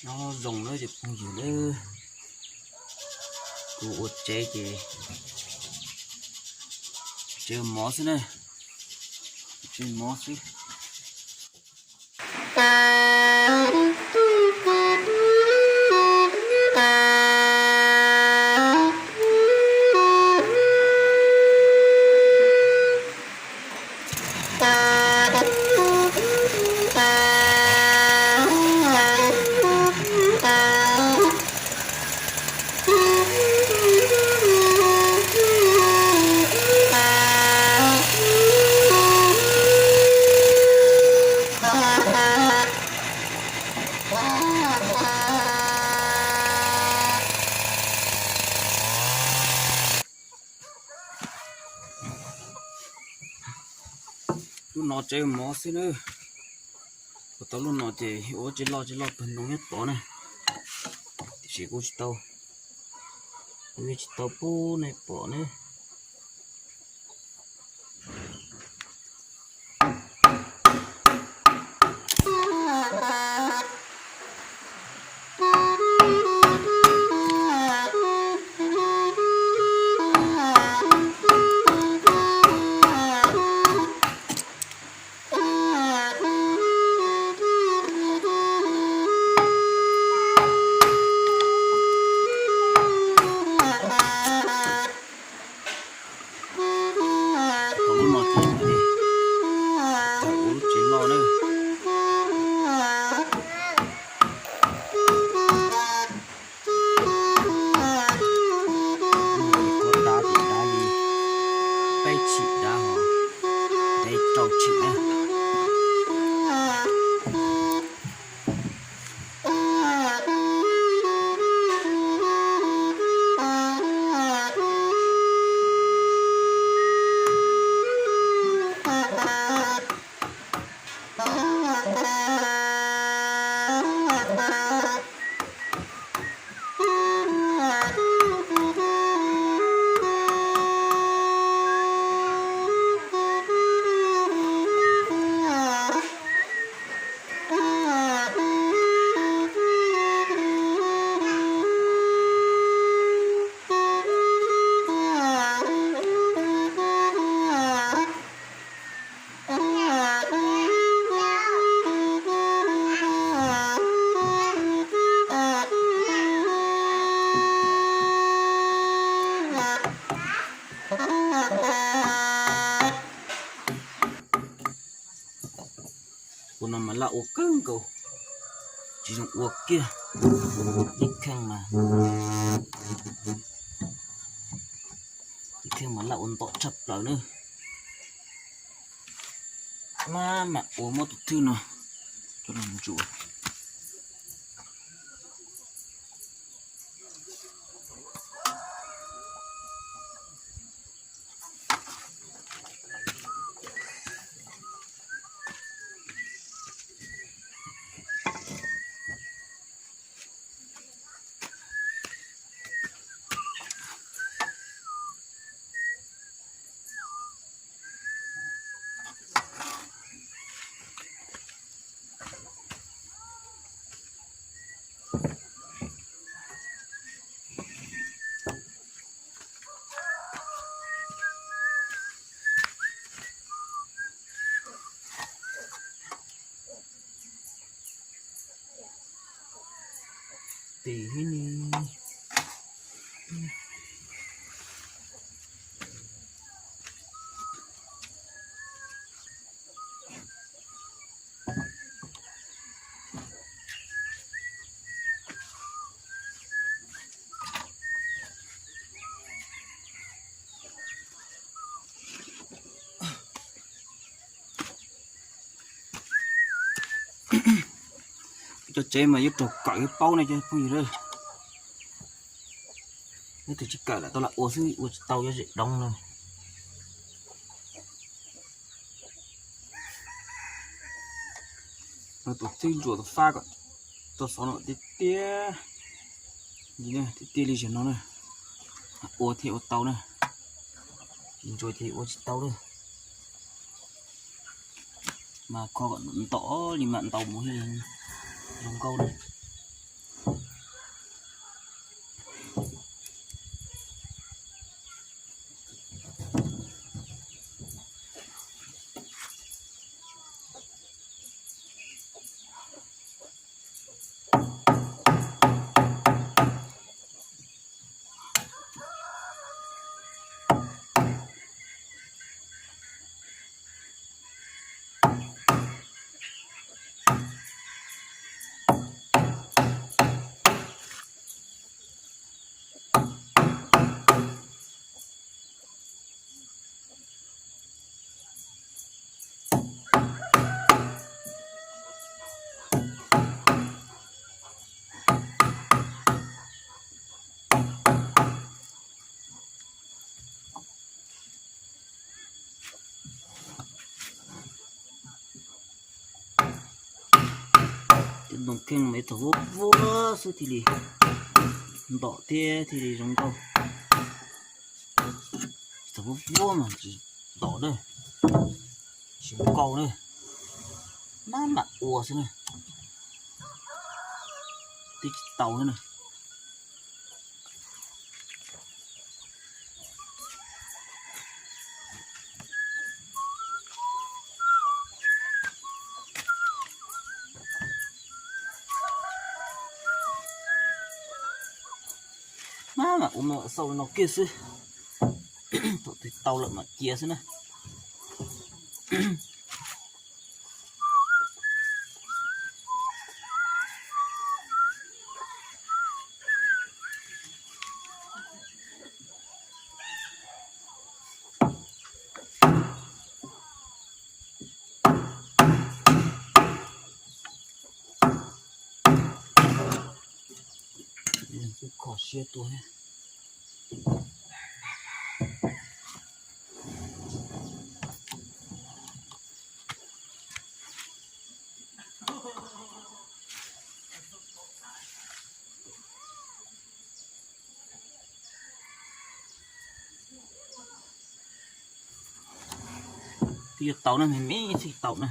Nyob zoo na cov phooj ywg na, kuv ua tsev ces tsev mov xwb na, tsev mov xwb. Lub no tsev mov xwb na. Ua tau lub no ces ua tsev loj tsev loj pawg ntoo nyob tod na. Tiam sis kuv tsis tau, kuv yeej tsis tau pub nej pom na. Tau lub no ces tau ua lub tsev loj na. Kuv dav ces dav li peb tshim dav hos, dav rau tshim na. Ua no mas laj ua kawg nkaus, tsis zoo ua kiag. Ib kheej mas, ib kheej mas laj ua ntom tshaj plaws na. Maj mam ua muab tus thwj no coj los ntsuas. Tes hib ni. Cov tsev mas yuav raug kawm yuav paub ne cov phooj ywg. Neb tus tsis kawm lam tau lam ua xwb, ua tsis tau yuav zem doov no. Tus thwj ntsuas tus fab kom tau xov no tiag tiag, tiag tiag li zaum no na. Ua thiaj ua tau na, tsis ntsuas ces ua tsis tau na. Mas kho kom ntom li mam ntaus mus thiaj zoo nkauj na. Ntoo kheej mas thaum vuab vuab xwb thiaj li ntom thiab thiaj li zoo nkauj. Thaum vuab vuab mas tsis ntom na, tsis nkauj na, maj mam ua xwb na, twb tsis tau na. Maj mam ua, maj mam xauj li no kiag xwb, thaum twg tau lawm mam cia xwb na. Kho siab tuaj. Twb yuav tau na, me me thiaj tau na.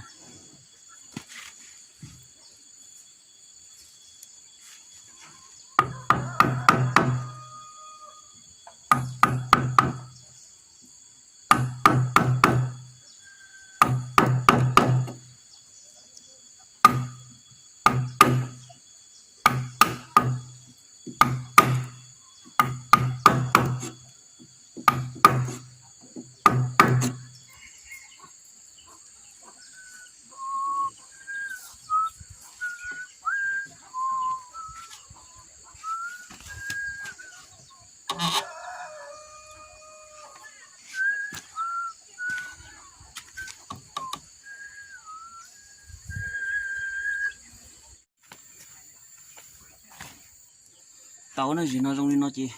Tau na, zim no zoo li no ces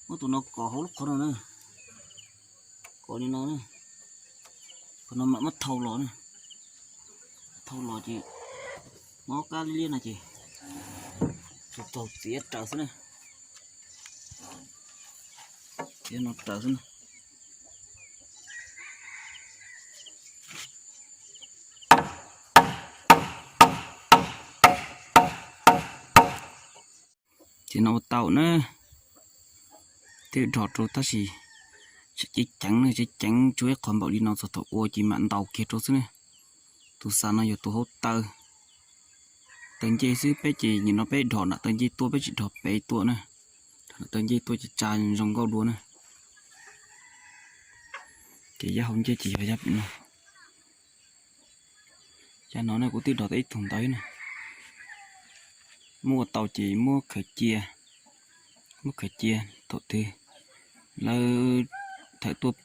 muab tus no kos hauv lub qhov no na, kos li no na, qhov no mam muab thau los na, thau los ces mob qab liab no ces tus taug txiav raws xwb na, txiav no raws xwb na. Ces no ua tau na, twb dhos rau tab sis tseem ceev ceev na, ceev ceev tsuas ib qho npaum li no txog thaum ua ces mam ntaus kiag rau xwb na. Tus xas no yog tus hauv taw, taw ncej xwb, peb ces nim no peb dhos nram taw ncej tuaj, peb tsis dhos pem tuaj na. Dhos nram taw ncej tuaj ces tsa zoo nkauj dua na. Ces yab hauv ncej ces yog yab pem no. Yab no ne kuv twb dhos tau ib tug ntawd na. Muab ua tau ces muab khaws cia, muab khaws cia thaum twg lawv thawm tuaj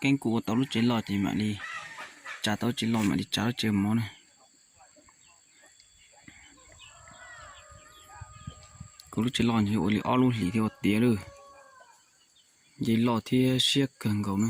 keeb kuv ua tau lub tsev loj ces mam li tsa tau lub tsev loj, mam li tsa lub tsev mov na. Kuv lub tsev loj ntshe ua li ob lub hlis thiaj ua tiav lawm. Nce loj thiab siab kawg nkaus na.